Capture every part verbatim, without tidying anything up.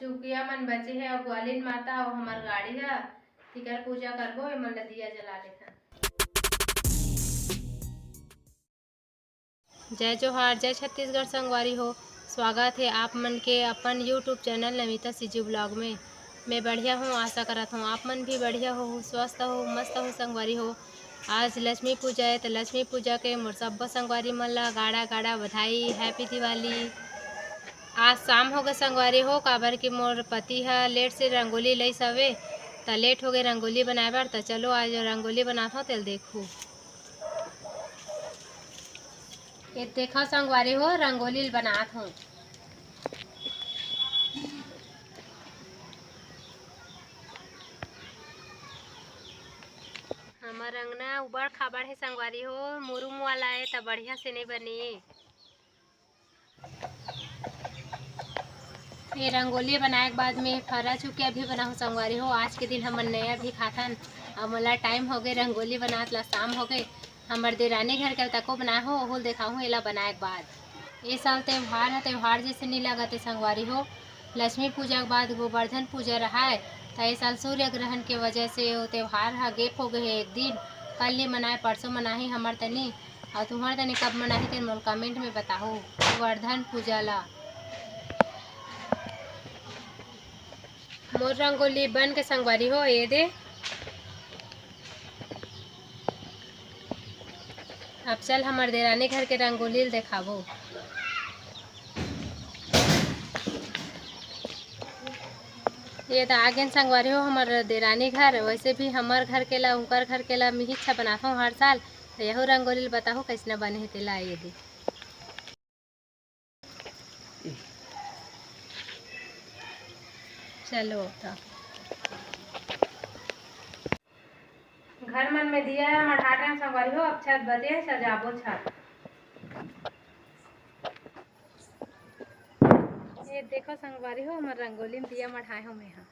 चुकिया मन बचे हे अउ ग्वालिन माता अउ हमर गाड़ी ह, तिकर पूजा करबो। एमन ल दिया जला लेथन। जय जोहार, जय छत्तीसगढ़ संगवारी हो। स्वागत हे आप मन के अपन YouTube channel Namita CG blog में। मैं बढ़िया हूँ, आशा करत हूँ आप मन भी बढ़िया हो, स्वस्थ हो, मस्त हो संगवारी हो। आज लक्ष्मी पूजा हे, त लक्ष्मी पूजा के मोर सब्बो संगवारी मन ला गाड़ा गाड़ा बधाई, हैप्पी दिवाली। आज शाम हो गे संगवारी हो, काबर कि मोर पति ह लेट से रंगोली लइस हवे, त लेट हो गे रंगोली बनाए बर। त चलो आज रंगोली बनात हव, तेल देखू। ये देखो संगवारी हो, रंगोली ल बनात हूँ। हमर अंगना उबड़ खाबड़ हे संगवारी हो, मुरुम वाला हे त बढ़िया से नइ बनी। ये रंगोली बनाए के बाद में फरा चुकिया भी बनाहूँ संगवारी हो। आज के दिन हमन नया भी खाथन। अब मोला टाइम हो गए रंगोली बनात ला, शाम हो गए। हमर देरानी घर के तको बनाए हो, ओहू ल देखाहूँ एला बनाए के बाद। ए साल त्योहार ह त्योहार जैसे नइ लागत हे संगवारी हो। लक्ष्मी पूजा के बाद गोवर्धन पूजा रहाय, त ए साल सूर्य ग्रहण के वजह से वो त्योहार ह gap हो गए हे एक दिन। कल ले मनाए, परसों मनाही हमर तनी, अउ तुम्हर तनी कब मनाही तेन मोला comment में बताहू। गोवर्धन पूजा ला मोर रंगोली बन के संगवारी हो, ये दे। अब चल हमर देरानी घर के रंगोली ल देखाबो। ये त आगेन संगवारी हो हमर देरानी घर। वैसे भी हमर घर के ला, उनकर घर के ला मिही अच्छा बनाथों हर साल। त यहू रंगोली ल बताहू कैसना बने हे तेला, ये दे। चलो त। घर मन में दिया मढ़ात हन संगवारी हो, अब छत बचे हे, सजाबो छत। ये देखो संगवारी हो, हमर रंगोली में दिया मढ़ाए हो मैं हा।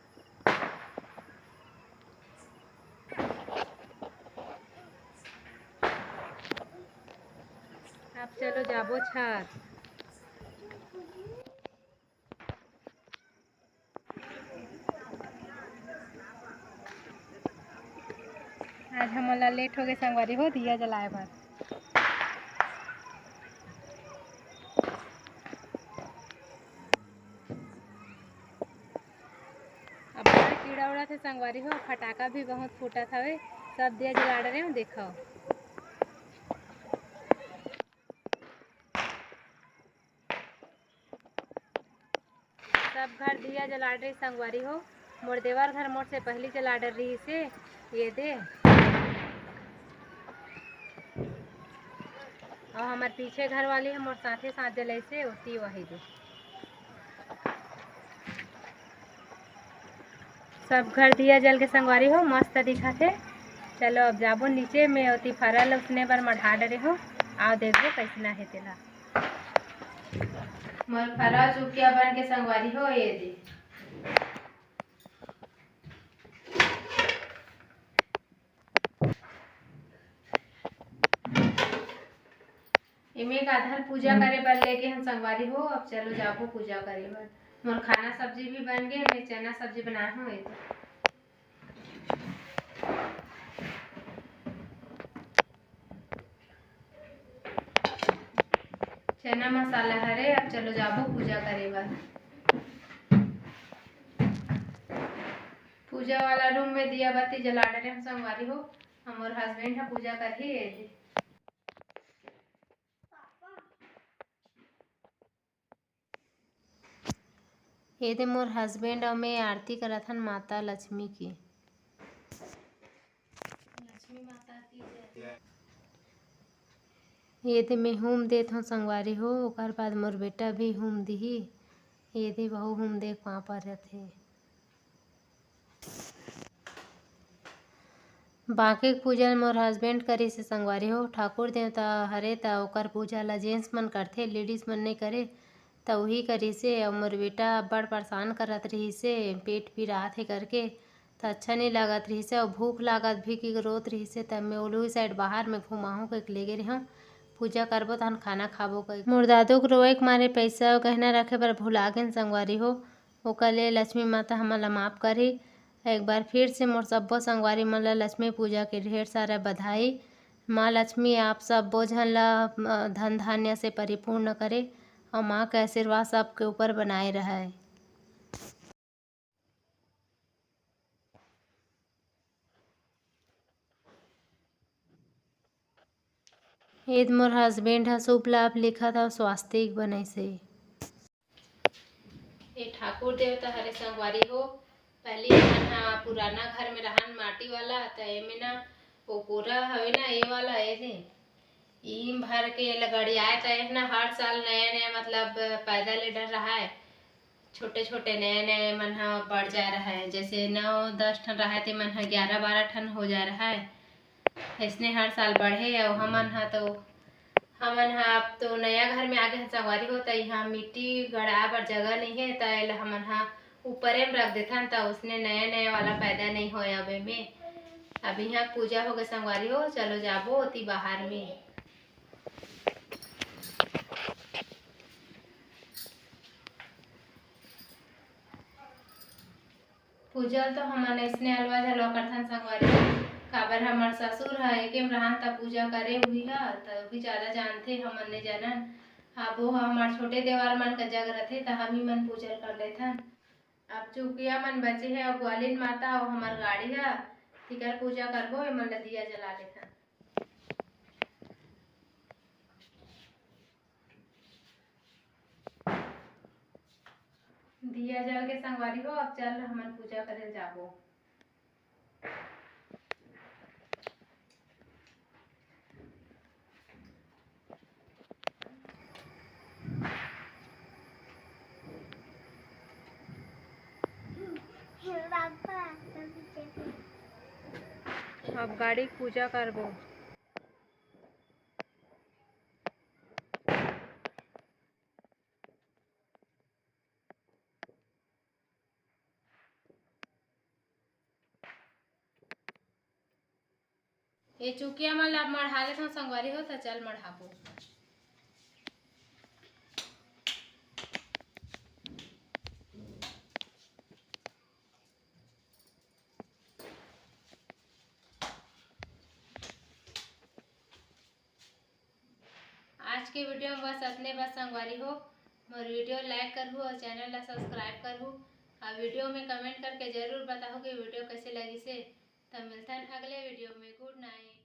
अब चलो जाबो छत। आज हमन ला लेट हो गए संगवारी हो दिया जलाए बर। अब बड़ा कीड़ा उड़त हे संगवारी हो, फटाका भी बहुत फूटत हवे, सब दिया जला डरे हो, देखो। सब घर दिया जला डरे संगवारी हो, मोर देवर घर मोर से पहली जला डर रही से, ये दे। और हमार पीछे घर वाली है मोर साथे साथ जलाई से, ओती वही दे। सब घर दिया जल के संगवारी हो, मस्त दिखत हे। चलो अब जाबो नीचे में, ओती फरा ल उसने बर मढ़ा डरे हो, आओ देखबो कैसना हे तेला। मोर फरा चुकिया बन के संगवारी हो, ये दे। एमे एक आधर पूजा करे बर लेके हम संगवारी हो। अब चलो जाबो पूजा करे बर। मोर खाना सब्जी भी बन गए, मैं चना सब्जी बनाए हूँ। ये तो चना मसाला हरे। अब चलो जाबो पूजा करे बर। पूजा वाला रूम में दिया बत्ती जला डरे हम संगवारी हो। हमर हस्बैंड ह पूजा करही। ये दे। ये दे मोर हस्बैंड अउ मैं आरती करत हन माता लक्ष्मी की। लक्ष्मी माता की जय। ये दे मैं हूम देत हूँ संगवारी हो, ओकर बाद मोर बेटा भी हूम दिही। ये दे बहू हूम दे के पाँव परत हे। बाकी के पूजा ल मोर हस्बैंड करिस हे संगवारी हो। ठाकुर देवता हरे त ओकर पूजा ल जेंट्स मन करथे, लेडीज मन नइ करे। त उही करिस हे। अउ मोर बेटा अब्बड़ परेशान करत रिहिस हे, पेट पिरात हे करके, त अच्छा नइ लागत रिहिस हे। अउ भूख लागत भी कि रोत रिहिस हे, त मैं ओलू साइड बाहर में घुमाहूँ कहिके लेगे रेहेंव। पूजा करबो तहन खाना खाबो कहिके। मोर दादू के रोए के मारे पइसा अउ गहना रखे बर भुला गेन संगवारी हो। ओकर ले लक्ष्मी माता हमन ला माफ करही। एक बार फिर से मोर सब्बो संगवारी मन ला लक्ष्मी पूजा के ढेर सारा बधाई। माँ लक्ष्मी आप सब्बो झन ला, अ, धन धान्य से परिपूर्ण करे अउ माँ के आशीर्वाद सबके ऊपर बनाए रहय। एद मोर husband ह शुभ लाभ लिखत अउ स्वास्तिक बनइसे। ये ठाकुर देवता हरे संगवारी हो, पहली हमन ह पुराना घर में रहन माटी वाला, त एमे ना वो पूरा हवे ना, ये वाला, ये दे, इही भर के एला गड़ियाए, त एह ना हर साल नया नया, मतलब, पैदा ले डर रहा है, छोटे छोटे नया नया मन ह बढ़ जा रहा है, जैसे नौ दस ठन रहा है, ते मन ह ग्यारह बारह ठन हो जा रहा है। अइसने हर साल बढ़े, अउ हमन ह तो, हमन ह अब तो नया घर में आ गे हन संगवारी हो, त इहाँ मिट्टी गड़ाए बर जगह नइ हे, त एला हमन ह ऊपरे में रख देथन, त उसने नया नया वाला पैदा नइ होय अब एमे। अब इहाँ पूजा होगे संगवारी हो, चलो जाबो ओती बाहर में। पूजा ल तो हमन अइसने अलवा झलवा करथन संगवारी, काबर हमर ससुर ह एके म रहन त पूजा करे हुई ह, त भी जादा जानथे, हमन ने जानन। अब वो ह हमर छोटे देवर मन के जग रथे, त हम ही मन पूजा ल कर लेथन। अब चुकिया मन बचे हे, अउ ग्वालिन माता अउ हमर गाड़ी ह, तिकर पूजा करबो, एमन ल दिया जला लेथन। दिया जल के संगवारी हो, अब चल हमन पूजा करे जाबो। अब गाड़ी के पूजा करबो। ये चुकिया मन ला मढ़ा लेथन संगवारी हो, त चल मढ़ाबो। आज के video में बस अतने बस संगवारी हो। मोर video like करहू अउ channel ला subscribe करहू। अउ video में comment करके जरूर बताहू कि video कैसे लगिसे। त मिलथन अगले video में। Good night।